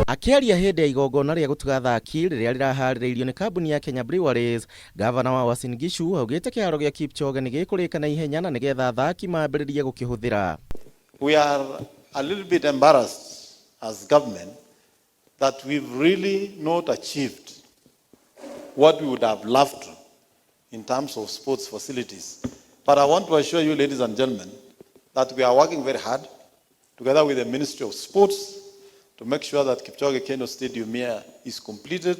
Akĩaria hĩndĩ ya igongona rĩa gũtuga athaki rĩrĩa rĩraharĩrĩirio nĩ kambuni ya Kenya Breweries, Gavana wa Uasin Gishu augĩte kĩharo gĩa Kipchoge nĩ gĩkũrĩka na ihenya na nĩgetha athaki mambĩrĩrie gũkĩhũthĩra. We are a little bit embarrassed as government that we've really not achieved what we would have loved to in terms of sports facilities. But I want to assure you, ladies and gentlemen, that we are working very hard together with the Ministry of Sports to make sure that Kipchoge Keino Stadium here is completed.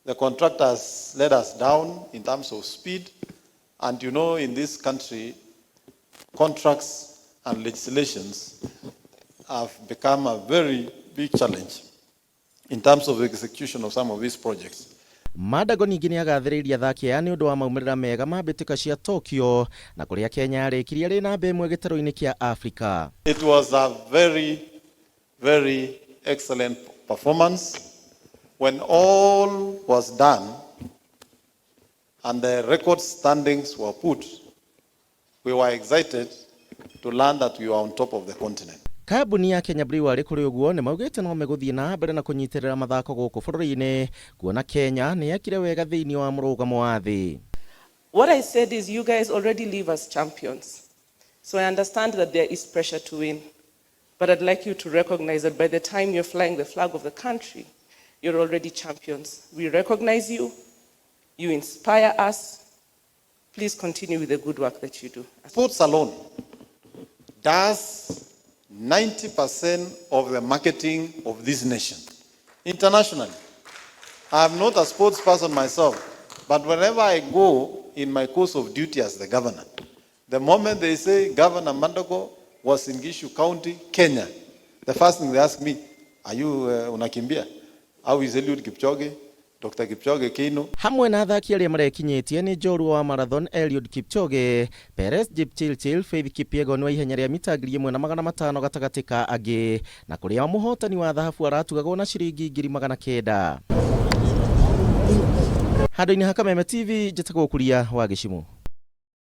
The contractors let us down in terms of speed. And you know, in this country, contracts and legislations have become a very big challenge in terms of execution of some of these projects. Mandago ningĩ nĩ agathĩrĩirie athaki aya nĩ ũndũ wa maumĩrĩra mega ma mbĩtĩka cia Tokyo na kũrĩa Kenya yarĩkirie ĩrĩ namba ĩmwe gĩtarũ-inĩ kĩa Afrika. It was a very, very excellent performance. When all was done and the record standings were put, we were excited to learn that we were on top of the continent. Kambuni ya Kenya Brewery kũrĩ ũguo nĩ maugĩte no megũthiĩ na mbere na kũnyitĩrĩra mathako gũkũ bũrũri-inĩ kuona Kenya nĩ yekire wega thĩinĩ wa mũrũgamo wa thĩ. What I said is you guys already leave as champions. So I understand that there is pressure to win. But I'd like you to recognize that by the time you're flying the flag of the country, you're already champions. We recognize you. You inspire us. Please continue with the good work that you do. Sports alone does 90% of the marketing of this nation internationally. I'm not a sports person myself, but whenever I go in my course of duty as the governor, the moment they say Governor Mandago was in Gishu County, Kenya, the first thing they ask me, are you unakimbia? How is Eliud Kipchoge? Dr. Kipchoge Keino? Hamwe na athaki arĩa marekinyĩtie nĩ njorua wa marathon Eliud Kipchoge, Peres Jepchirchir, Faith Kipyegon wa ihenya rĩa mita 1500 gatagatĩ ka angĩ, na kũrĩa mũhotani wa thahabu aratugagwo na ciringi 900,000. Handũ-inĩ ha Kameme TV, njĩtagwo Kuria wa Gĩcimũ.